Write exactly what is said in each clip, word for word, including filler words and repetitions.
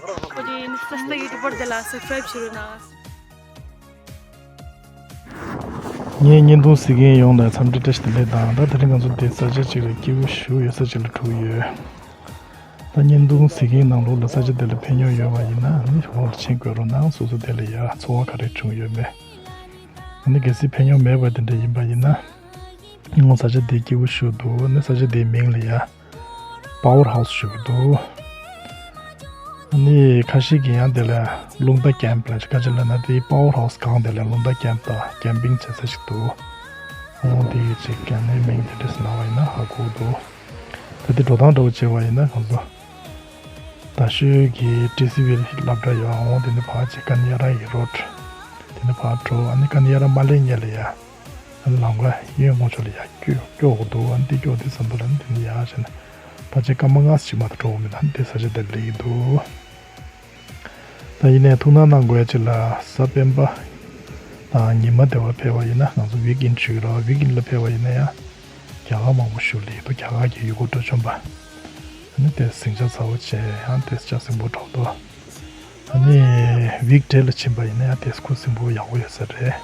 ཁོ་ཅིག་ཡིན་སོ་སོ་ཡུ་ཊུབ་པར་དེ་ལ་སབ་སི་ཀ་རེབ་བྱེད་རོགས་གནང་། ངའི་བརྙན་ཐུང་གཟིགས་མཁན་ཡོངས་ལ་འཚམས་འདྲི་བཀྲ་ཤིས་བདེ་ལེགས་དང་། ད་དེ་རིང་ང་ཚོ་འདི་ས་ཆ་གཅིག་ལ་སྐྱིད་པོ་ཞེ་པོ་ཡོད་ས་གཅིག་ལ་འགྲོ་གི་ཡོད། ད་བརྙན་ཐུང་གཟིགས་མཁན་ནང་ལོགས་ལ་ས་ཆ་དེ་ལ་ཕེབས་མྱོང་ཡོད་པ་ཡིན་ན་ནི་འོག་ལ་མཆན་བཀོད་རོགས་གནང་། སོ་སོ་དེ་ལ་ཡ་ཚོར་བ་ག་རེ་བྱུང་ཡོད་མེད། ཨ་ནི་གལ་སྲིད་ཕེབས་མྱོང་མེད་པ་དེ་འདྲ་ཡིན་པ་ཡིན་ན། ངོ་ས་ཆ་དེ་སྐྱིད་པོ་ཞེ་པོ་འདུག་ནི་ས་ཆ་དེའི་མིང་ལ་ཡ་པ་ཝར་ཧའུ་སི་ཞུ་གི་འདུག་ཨ་ནི་ཁ་ཤས་ཀྱིས་ཡང་དེ་ལ་རླུང་རྟ་ཀེམ་ལབ་ཅིག་ཁ་ཆེ་ལབ་ན། དེའི་པ་ཝར་ཧའུ་སི་སྒང་དེ་ལ་རླུང་རྟ་ཀེམ་དང་ཀེམ་པིང་བྱེད་ས་ཞིག་འདུག་འོ་དེ་ཡི་ཅིག་ཨ་ནི་མིང་དེ་འདྲ་ཟེར་གནང་བ་ཡིན་ན་ཧ་གོ་གི་འདུག་ད་དེ་འགྲོ་སྟངས་འདྲ་པོ་བྱས་པ་ཡིན་ན་ང་ཚོ་རྡ་ཤོད་ཀྱི་ཊི་སི་ཝི་སློབ་གྲྭ་ཡོད། འོ་དེ་ནས་ཕར་ཅིག་ཀ་ནི་ཡ་ར་ཡི་རོཌ་དེ་ནས་ཕར་འགྲོ། ཨ་ནི་ཀ་ནི་ཡ་ར་མ་སླེབས་སྔོན་ལ་ཡ། ལམ་ཁ་གཡོན་ངོས་ཕྱོགས་ལ་ཡར་སྐྱོད་སྐྱོད་དགོས་འདུག་ཨ་ནི་འདི་སྐྱོད་དུས་ཙམ་པ་ལ་ནི་དེ་ནས་ཡར་བྱས་ནས་ཕལ་ཆེར་སྐར་མ་ལྔ་ཙམ་ཞིག་མ་གཏོགས་འགྲོ་དགོས་མེད། ད་ནི་དེ་ས་ཆ་དེར་སླེབས་ཀྱི་འདུག་ད་ཡིན་ནའི་ཐུགས་སྣང་གནང་དགོས་ཡ་ཅིག་ལ། གཟའ་སྤེན་པ་དང་ཉི་མ་དེ་བར་ཕེབས་པ་ཡིན་ན། ང་ཚོ་ཝིག་ཨེན་ཌི་ཞུ་གི་རེད་བ། ཝིག་ཨེན་ཌི་ལ་ཕེབས་པ་ཡིན་ན་ཡང་རྒྱ་གར་མང་པོ་བཞུགས་ལེ་འདུག་རྒྱ་གར་གྱི་ཡུལ་སྐོར་སྤྲོ་འཆམ་པ། ཨ་ནི་དེ་ཟིང་ཆ་ཚ་པོ་བྱས། ཡང་དེ་ཆ་ཟིང་པོ་འགྲོ་འདུག་ཨ་ནི་ཝིག་ཌེ་ལ་ཕྱིན་པ་ཡིན་ན་ཡང་དེ་ཁུ་སིམ་པོ་ཡག་པོ་ཡོད་ས་རེད།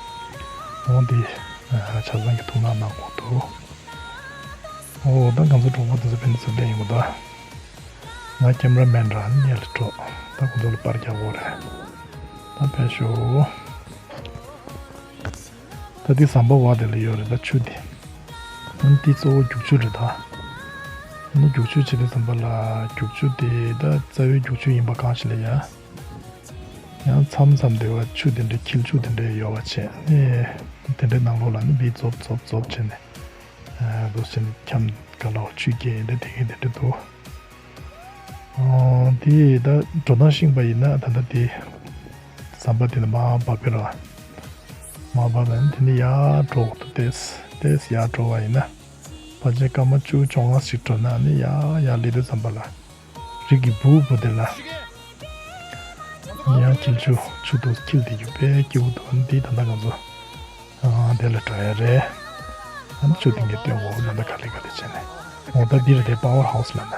འོ་འདི་ཆ་ཚང་གི་ཐུགས་སྣང་གནང་དགོས་འདུག་འོ་ད་ང་ཚོ་གྲོགས་པོ་དེ་ཚོ་ཕན་ཚུན་ལེན་ཡོང་གི་འདུག་ང་ཀེམ་ར་མེན་རང་ཉལ་འགྲོ། ད་ཁོ་ཚོ་ལ་པར་རྒྱག་དགོས་རེད། ད་ཕེབས་ཤོག་ད་འདི་ཟམ་པ་བ་དེ་ལ་ཡོད་རེད། ད་ཆུ་འདི། ཨ་ནི་འདི་གཙོ་བོ་རྒྱུག་ཆུ་རེད་ད། ཨ་ནི་རྒྱུག་ཆུ་བྱེད་དུས་ཙམ་པ་ལ་རྒྱུག་ཆུ་དེ་ད་རྩ་བའི་རྒྱུག་ཆུ་ཡིན་པ་གང་ཞིག་ལ་ཡ། ཡང་མཚམས་མཚམས་དེ་བ་ཆུ་དེ་འདྲའི་འཁྱིལ་ཆུ་དེ་འདྲའི་ཡོད་པ་བྱས་ནས། དེ་འདྲའི་ནང་ལོགས་ལ་ནི་འདི་རྫོབ་རྫོབ་རྫོབ་བྱས་ནས། འདུག་བྱས་ནས་འཁྱམས་ག་ལ་བ་ཆུ་སྐྱེས་འདྲ་དེ་གས་དེ་འདྲ་འདུག་འདི་ད་འགྲོ་སྟངས་ཤེས་པ་ཡིན་ན་ད་ལྟ་འདི་ཟམ་པ་དེ་ནས་མར་བབས་པའི་ར། མར་བབས་ནས་དེ་ནས་ཡར་འགྲོ་འདུག་ཏེས་ཏེས་ཡར་འགྲོ་བ་ཡིན་ན། ཕལ་ཆེར་སྐར་མ་བཅུ་བཅོ་ལྔ་ཞིག་འགྲོ་ན་ནི་ཡར་ཡར་སླེབས་དུས་ཙམ་པ་ལ། རི་གི་སྦུག་སྦུག་དེ་ལ། ཡང་འཁྱིལ་ཆུ་ཆུ་དུ་འཁྱིལ་དེ་རྒྱུ་དཔེ་སྐྱིད་པོ་འདུག་འདི་ད་ལྟ་ང་ཚོ། ཨ་དེ་ལ་འགྲོ་ཡ་རེད། ཨ་ནི་ཆུ་དེ་ངས་སྟོན་གོ་ལ་ད་ག་ལེ་ག་ལེ་བྱས་ནས། འོ་ད་འདི་རེད་དེ་པ་ཝར་ཧའུ་སི་ལ་ན།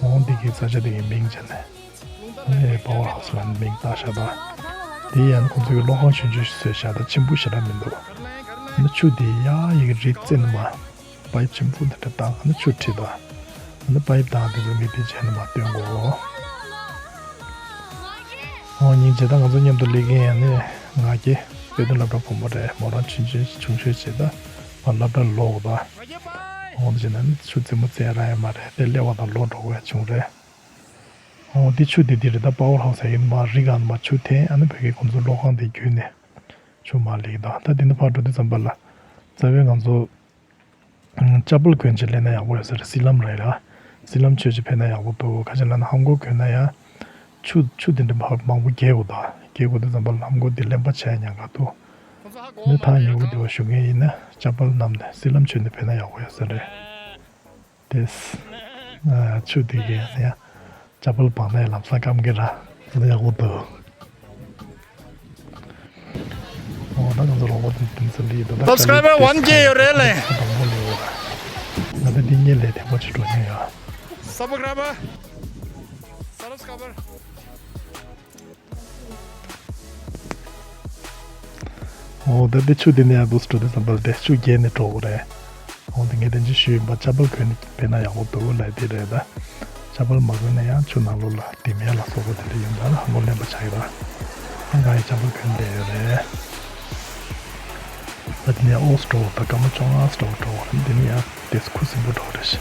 འོ་འདི་གི་ས་ཆ་དེ་གི་མིང་བྱས་ནས། ཨ་ནི་པ་ཝར་ཧའུ་སི་ལ་ན་མིང་བཏགས་བཞག་ད། དེ་ཡང་ཁོང་ཚོ་གི་གློག་ཁང་ཆུང་ཆུང་ཞིག་བཟོས་བཞག་ད་ཆེན་པོ་ཞེ་དྲག་མི་འདུག་ཨ་ནི་ཆུ་དེ་ཡ་ཡི་གི་རི་རྩེ་ནས་མར། པའིབ་ཆེན་པོ་འདི་འདྲ་བཏང་ཨ་ནི་ཆུ་ཁྲིད་དོ། ཨ་ནི་པའིབ་བཏང་དེ་ཚོ་ངས་དེ་བྱས་ནས་མར་སྟོན་གོ། འོ་ཉིན་བྱེད་ད་ང་ཚོ་མཉམ་དུ་སླེབས་མཁན་ཡང་ནི་ང་རྒྱལ་དཔེ་སྟོན་སློབ་གྲྭ་བུ་མོ་རེད། མོ་རང་ཆུང་ཆུང་ཆུང་ཆུང་བྱེད་ད་མར་སློབ་གྲྭ་ལོག་ད། འོ་དེ་བྱས་ན་ནི་ཆུ་རྩེད་མོ་རྩེ་ར་ཡ་མ་རེད་དེ་སླེབས་པ་དང་ལོག་འགྲོ་དགོས་བྱུང་རེད། འོ་དེ་ཆུ་དེ་དེ་རེད་ད་པ་ཝར་ཧའུ་སི་ཡིན་མ་རི་གང་མ་ཆུ་འཐེན་ཨ་ནི་བོད་ཀྱི་ཁོང་ཚོ་གློག་ཁང་དེ་བརྒྱུད་ནས་ཆུ་མར་སླེབས་ད་ད་དེ་ནི་ཕར་འགྲོ་དུས་ཙམ་པ་ལ་རྩ་བའི་ང་ཚོ། ཅ་པལ་གོན་བྱས་སླེབས་ན་ཡག་པོ་ཡོད་ས་རེད། སི་ལམ་རེད་ལ། སི་ལམ་ཆོས་ཅིག་ཕེབས་ན་ཡག་པོ་འདུག་ཁ་ཅིག་ལ་ན་ལྷམ་གོག་གོན་ན་ཡང་། ཆུ་ཆུ་དེ་འདྲ་མང་པོ་རྒྱས་དགོས་དང་རྒྱས་དགོས་དུས་ཙམ་པ་ལྷམ་གོག་དེ་ལེན་པ་བྱས་ཉག་ག་འདུག་ནི་ཐང་ཉེ་བོ་དེ་བ་ཞུ་མཁན་ཡིན་ན་ཅ་པལ་བསྣམས་ནས་སི་ལམ་ཆོས་ནས་ཕེབས་ན་ཡག་པོ་ཡོད་ས་རེད། དེས། ཆུ་དེ་གས་ཡང་ཅ་པལ་སྦང་ན་ཡང་ལམ་སང་སྐམ་གི་ར། དེ་ལ་ཡག་པོ་འདུག་འོ་ད་ང་ཚོ་རོགས་པ་དེ་དེ་ཚོ་ལི་དོ་ད། Subscriber one K ཡོད་རེད་ལེ། དང་པོ་ལི་ཡོད་ར། ང་ད་འདི་གཉིས་ལས་ཐེ་བ་ཆེ་འགྲོ་ཉེ་ཡ། Subscriber Subscriber འོ་ད་འདི་ཆུ་འདི་ནས་ཡང་འདུག་སེ་འགྲོ་དུས་ཙམ་པ་ལ་དེ་ཆུ་རྒྱས་ནས་འགྲོ་དགོས་རེད། འོ་འདི་ངས་དེ་འདྲ་ཞུས་ཡིན་པ་ཅ་པལ་གོན་ནས་ཕེབས་ན་ཡག་པོ་འདུག་ལབ་དེ་རེད་ད། ཅ་པལ་མ་གོན་ན་ཡང་ཆུ་ནང་ལོགས་ལ་དེ་མེད་ལ་སོགས་པ་དེ་འདྲ་ཡོད་ན་ལ་ཧ་གོ་ལེན་པ་ཆགས་ཡོད་ར། ཨ་ང་ཡི་ཅ་པལ་གོན་བསྡད་ཡོད་རེད། ད་དེ་ནས་ཨོ་སི་འགྲོ་ད་སྐར་མ་བཅོ་ལྔ་འགྲོ་འགྲོ་བ་རེད། དེ་ནས་ཡང་དེ་ཁུ་སིམ་པོ་འགྲོ་རེད་ཤག་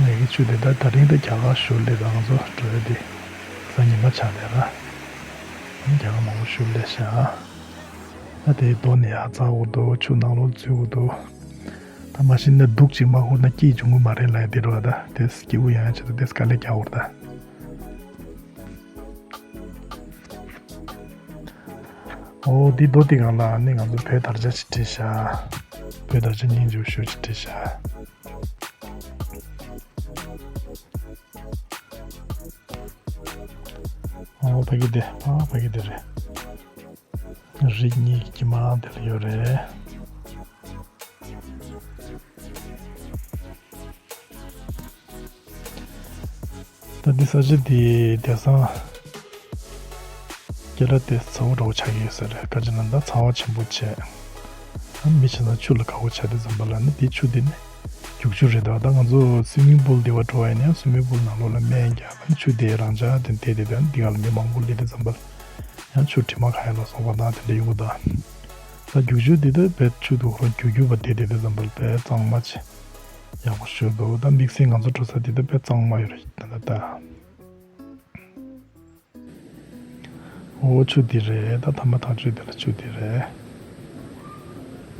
ངས་ཀྱི་ཆུ་དེ་ད་ད་རིང་ད་རྒྱ་གར་ཞོར་ལས་ད་ང་ཚོ་འགྲོ་ཡ་དེ་གཟའ་ཉི་མ་ཆགས་ལས་ར། རྒྱ་གར་མང་པོ་ཞོར་ལས་ཤག་ད་དེའི་རྡོ་ནི་ཡར་འཛེག་དགོས་འདུག་ཆུ་ནང་ལོགས་འཛུལ་དགོས་འདུག་ད་མ་གཞི་ནས་སྡུག་ཅིག་མ་ཁུར་ན་སྐྱིད་འབྱུང་གི་མ་རེད་ལབ་ཡ་དེ་རེད་བ། ད་དེ་སྐྱིད་པོ་ཡོང་ཡ་ཆེད་དུ་དེ་དཀའ་ལས་རྒྱག་དགོས་རེད་ད། འོ་འདི་རྡོ་འདི་སྒང་ལ་ནི་ང་ཚོ་བོད་དར་ཆ་ཅིག་བྲིས་ཤག་བོད་དར་ཆ་སྙིང་རྗེ་པོ་ཞེ་པོ་ཅིག་བྲིས་ཤག་འོ་ཕ་གི་དེ་ཨ་ཕ་གི་དེ་རེད། རི་གཉིས་ཀྱི་དཀྱིལ་མ་དེ་ལ་ཡོད་རེད། ད་འདི་ས་ཆ་འདི་དེང་སང་ སྐྱེ་ལ་དེ་ཚ་བོ་འདྲ་བོ་ཆགས་ཀྱི་ཡོད་ས་རེད། ག་ཅི་ལབ་ན་ད་ཚ་བ་ཆེན་པོ་བྱས། ཨ་མི་ཆེ་ན་ཆུ་ལ་དགའ་བོ་ཆགས་དུས་ཙམ་པ་ལ་ནི་དེ་ཆུ་དེ་ནི་རྒྱུག་ཆུ་རེད། ད་ད་ང་ཚོ་སུའི་མིང་པུལ་དེ་བ་འགྲོ་བ་ཡིན་ན་ཡང་སུའི་མིང་པུལ་ནང་ལོགས་ལ་སྨན་རྒྱག་པ་ནི་ཆུ་དེ་རང་འཇགས་དེ་བསྡད་དེ། ད་འདི་ག་ལ་མི་མང་པོ་སླེབས་དུས་ཙམ་པ་ལ་ཡང་ཆུ་དྲི་མ་གང་ཡང་ལ་སོགས་པ་དང་དེ་འདྲ་ཡོང་གི་འདུག་ད་རྒྱུག་ཆུ་དེ་ད་བས་ཆུ་དུ་ཧོ་རྒྱུག་རྒྱུག་པ་དེ་དེ་དུས་ཙམ་པ་ལ་བས་གཙང་མ་ཆེ་ཡག་པོ་ཞིག་འདུག་ད་དམིགས་བསལ་ང་ཚོ་འགྲོ་ས་དེ་ད་བས་གཙང་མ་ཡོད་རེད། ད་ད་ད། ཨོ་ཆུ་འདི་རེད། ད་ཐ་མ་ཐག་ཆོད་འདི་ལ་ཆུ་འདི་རེད།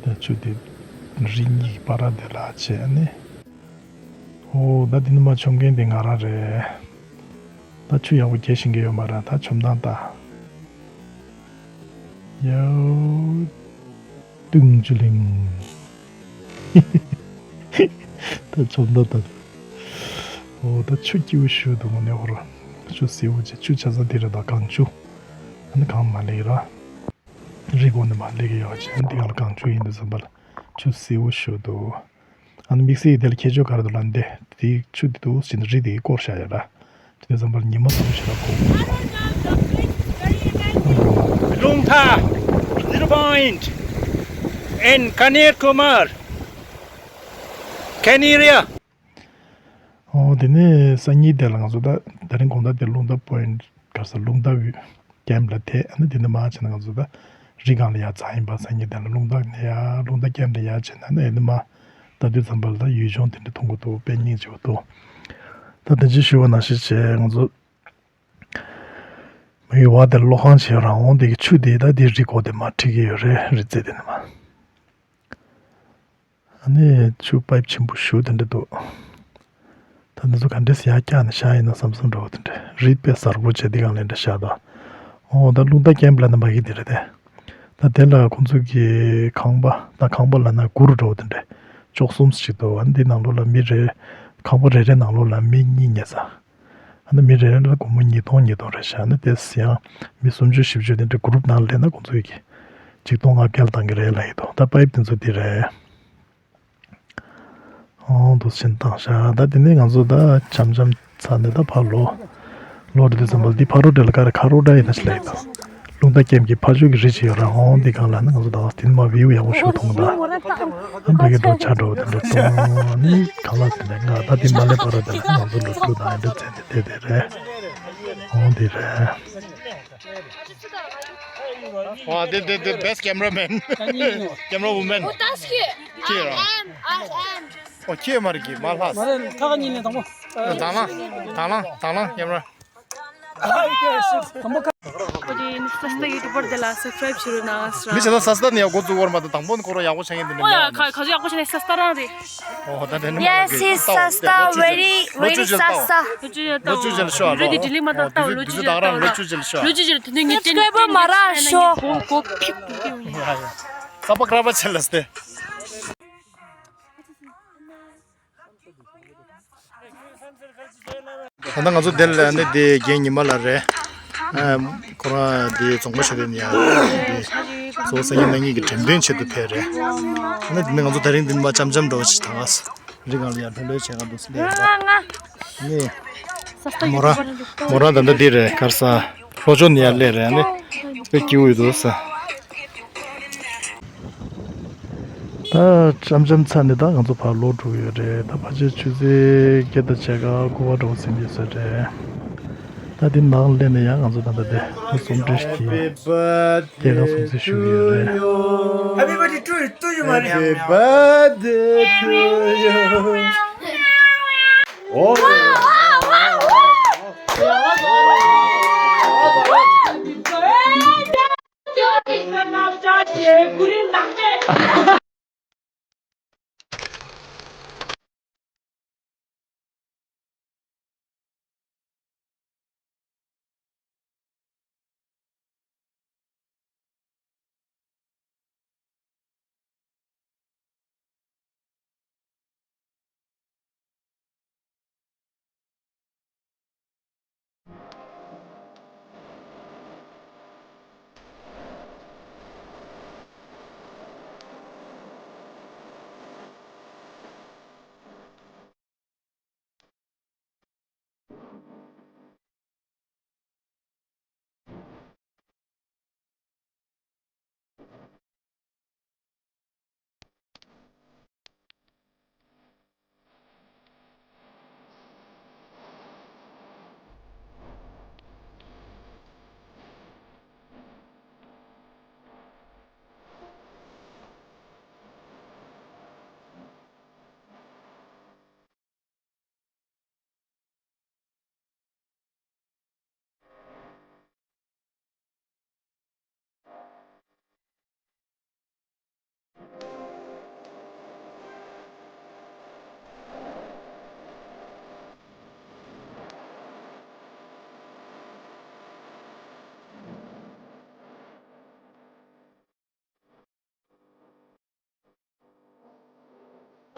ད་ཆུ་འདི་རི་གཉིས་ཀྱི་བར་འདི་ལ་བྱས་ནས། ཨོ་ད་འདི་ནི་མ་མཆོང་མཁན་འདི་ང་རང་རེད། ད་ཆུ་ཡག་པོ་རྒྱས་ཤིང་གི་ཡོད་མ་རེད། ད་མཆོང་སྟངས་ད། ཡའོ། ཏུང་ཅུ་ལིང་། ད་ཆོམ་ད་ད། ཨོ་ད་ཆུ་སྐྱིད་པོ་ཞུ་འདུག་ངོ་ནས་ཧོར། ཆུ་བསིལ་པོ་བྱས། ཆུ་ཆ་ཚང་དེ་རེད། ད་གངས་ཆུ། ཨ་ནི་གངས་མ་ལེགས་ར། རི་སྒོ་ནས་མ་ལེགས་ཡོད་བྱས། འདི་ག་ལ་གངས་ཆུ་ཡིན་དུས་ཙམ་པ་ལ་ཆུ་བསིལ་པོ་ཞུ་འདུག་ཨ་ནི་དམིགས་བསལ་དེ་ལ་ཁྱད་ཆོས་ག་རེ་འདུག་ལབ་ན་དེ་དེའི་ཆུ་དེ་འདུག་ཟེར་ནས་རི་དེ་སྐོར་བཞག་ཡོད་ར། དེ་ཙམ་པར་ཉི་མ་ཙམ་ཞིག་ལ་གོ། Lungtha, zero point, and Kanir Kumar, Kaniria. ཨོ་དེ་ནས་སང་ཉིན་དེ་ལ་ང་ཚོ་ད་དེ་རིང་དགོང་དག་དེ་རླུང་རྟ་པོ་ཡིན་ག་ས་རླུང་རྟ་བུ་ཀེམ་ལ་དེ་ཨ་ནི་དེ་ནས་མར་བྱས་ན་ང་ཚོ་ད་རི་སྒང་ལ་ཡར་འཛེགས་ཡིན་པ། སང་ཉིན་དེ་ལ་རླུང་རྟ་ནས་ཡར་རླུང་རྟ་ཀེམ་ལ་ཡར་བྱས་ན་ཨ་ནི་ཨ་ནི་མར་ད་དུས་ཙམ་པ་ལ་ད་ཡུལ་ལྗོངས་དེ་འདྲ་མཐོང་གི་འདུག་དཔེ་སྙིང་རྗེ་པོ་འདུག་ད་དེ་ཅི་ཞུ་བ་ནང་བཞིན་བྱས་ང་ཚོ། མི་ཡུལ་བ་དེར་གློག་ཁང་བྱས་རང་འོང་དེ་གི་ཆུ་དེ་ད་དེ་རི་སྒོ་དེ་མར་ཁྲིད་ཀྱི་ཡོད་རེད། རི་རྩེ་དེ་ནས་མར། ཨ་ནི་ཆུ་པའིབ་ཆེན་པོ་ཞུ་དེ་འདྲ་འདུག་ད་འདི་ཚོ་ག་འདྲས་ཡར་བཀྱགས་ནས་བཞག་ཡིན་ན་བསམ་བསམ་འདྲ་བོ་དེ་འདྲ། རི་དཔེ་གཟར་པོ་བྱས་འདི་གང་ལེན་འདྲ་བཞག་ད། ཨོ་ད་རླུང་རྟ་ཀེམ་ལབ་ན་མ་གི་དེ་རེད་དེ། ད་དེ་ལ་ཁོང་ཚོ་གི་ཁང་པ་ད་ཁང་པ་ལབ་ན་གུར་འདྲ་བོ་དེ་འདྲ་བཅུ་གསུམ་ཞིག་འདུག་ཨ་ནི་འདི་ནང་ལོགས་ལ་མི་རེ་ཁང་པ་རེ་རེ་ནང་ལོགས་ལ་མི་གཉིས་ཉལ་ས། ཨ་ནི་མི་རེ་རེ་ལ་སྒོར་མོ་ཉིས་སྟོང་ཉིས་སྟོང་རེ་བཞག་ནས་དེ་ཡང་མི་སུམ་ཅུ་བཞི་བཅུ་དེ་འདྲ་གུ་རུབ་ནང་ལེན་ན་ཁོང་ཚོས་ཀྱི་ཆིག་སྟོང་ལྔ་བརྒྱ་ལ་བཏང་གི་རེད་ལབ་ཡོད་དོ། ད་པའིབ་དེ་ཚོ་དེ་རེད། ཨོ་འདུག་སེ་བཏང་ཤག་ད་དེ་ནས་ང་ཚོ་ད་འཆམ་འཆམ་ཚར་ནས་ད་ཕར་ལོག་ལོག་འགྲོ་དུས་ཙམ་པ་ལ་འདི་ཕ་རོ་འདྲ་ལ་ག་རེ་ཁ་རོ་འདྲ་ཡིན་ན་ཞིག་ལབ་ཡོད་དོ། རླུང་རྟ་ཀེམ་གྱི་ཕར་ཕྱོགས་ཀྱི་རི་ཅིག་ཡོད་ར། ཧོང་འདི་སྒང་ལ་ནི་ང་ཚོ་ད་དེ་མ་བིའུ་ཡག་པོ་ཞིག་མཐོང་གི་འདུག་ཨ་ཕ་གི་འགྲོ་ཆ་འགྲོ་དེ་འདྲ་གཏོང་ནི་གང་ལ་དེ་འདྲ་ང་ད་དེ་མ་ལེ་བར་དེ་ལ་ང་ཚོ་ལོ་དྲུག་དང་འདྲ་ཚན་དེ་དེ་དེ་རེད། ཧོང་འདི་རེད། Wow, the, the, the best cameraman. Camera woman. Here. I am, I am. Oh, here, Mariki, Malhas. Mare, kaga ni ne, tamo. Tala, tala, tala, camera. ཁོ་ཡིན་སས་ཏ་ཡུ་ཊུབ་པར་དེ་ལ་སབ་སི་ཀྲའིབ་བྱེད་རོགས་གནང་། མི་བྱེད་ན་སས་ཏ་ནི་ཡག་པོ་བཙུགས་པར་མ་གཏོགས་དང་པོ་ནི་ཁོ་རང་ཡག་པོ་བྱེད་མཁན་དེ་ནི་ཨོ་ཡ། མ་གི་ག་ག་ཚོད་ཡག་པོ་བྱེད་ནས་སས་ཏ་རང་རེད། ཨོ་ད་དེ་ནི་མ་Yes, གི he's ད་Sasta, very, ལོ་very བཅུ་ཅན་Sasta། ལོ་བཅུ་ཅན་ཤོ་ཨ་ལོ། ལོ་དེ་ཌི་ལི་མ་ད་ད་ལོ་བཅུ་ཅན་ད་རང་ལོ་བཅུ་ཅན་ཤོ་ཨ། ལོ་བཅུ་ཅན་དེ་ནི་ངས་ཏན་Subscriber མ་རག་ཤོ། གོ་གོ་ཕིག་ཏུ་ཏུ་ཡ་ཡ། ས་པ་ཀ་ར་པ་ཆེ་ལ་སྟེ། ད་ལྟ་ང་ཚོ་དེ་ལ་ནི་དེ་རྒན་ཉི་མ་ལགས་རེད། ཨ་ཁོ་རང་དེ་རྫོང་པ་ཤོད་དེ་ནི་ཡང་དེ་གཙོ་བོ་སང་ཉིན་གནངས་ཉིན་གྱི་འགྲེམས་སྟོན་ཆེད་དུ་ཕེབས་རེད། ཨ་ནི་དེ་ནི་ང་ཚོ་དེ་རིང་འདི་མ་འཆམ་འཆམ་འདྲ་བོ་ཞིག་དང་ཨ་རི་སྒང་ལ་ཡང་ལྷོད་ལྷོད་བྱས་ང་འདུག་སེ་སླེབས་ཡོད་རེད། ཨ་ནི་མོ་རང་མོ་རང་ད་ལྟ་འདི་རེད་གར་ས་ལྷོ་ཕྱོགས་ནས་ཡར་སླེབས་རེད། ཨ་ནི་དཔེ་སྐྱིད་པོ་ཡོད་འདུག་ས། ད་འཆམ་འཆམ་ཚར་ནས་ད་ང་ཚོ་ཕར་ལོག་འགྲོ་གི་ཡོད་རེད། ད་ཕལ་ཆེར་ཆུ་ཚོད་བརྒྱད་དང་ཕྱེད་ཀ་དགུ་པ་འདྲ་བོ་ཟིན་ཡོད་ས་རེད། ད་འདི་ནང་སླེབས་ནས་ཡང་ང་ཚོ་ད་ལྟ་དེ་ཨ་ཟུམ་འདྲེ་ཞིག་གིས་སྐྱེས་སྐར་སྲུང་བརྩི་ཞུ་གི་ཡོད་རེད། Happy birthday to you, to you, Maria. Happy birthday to you. Oh.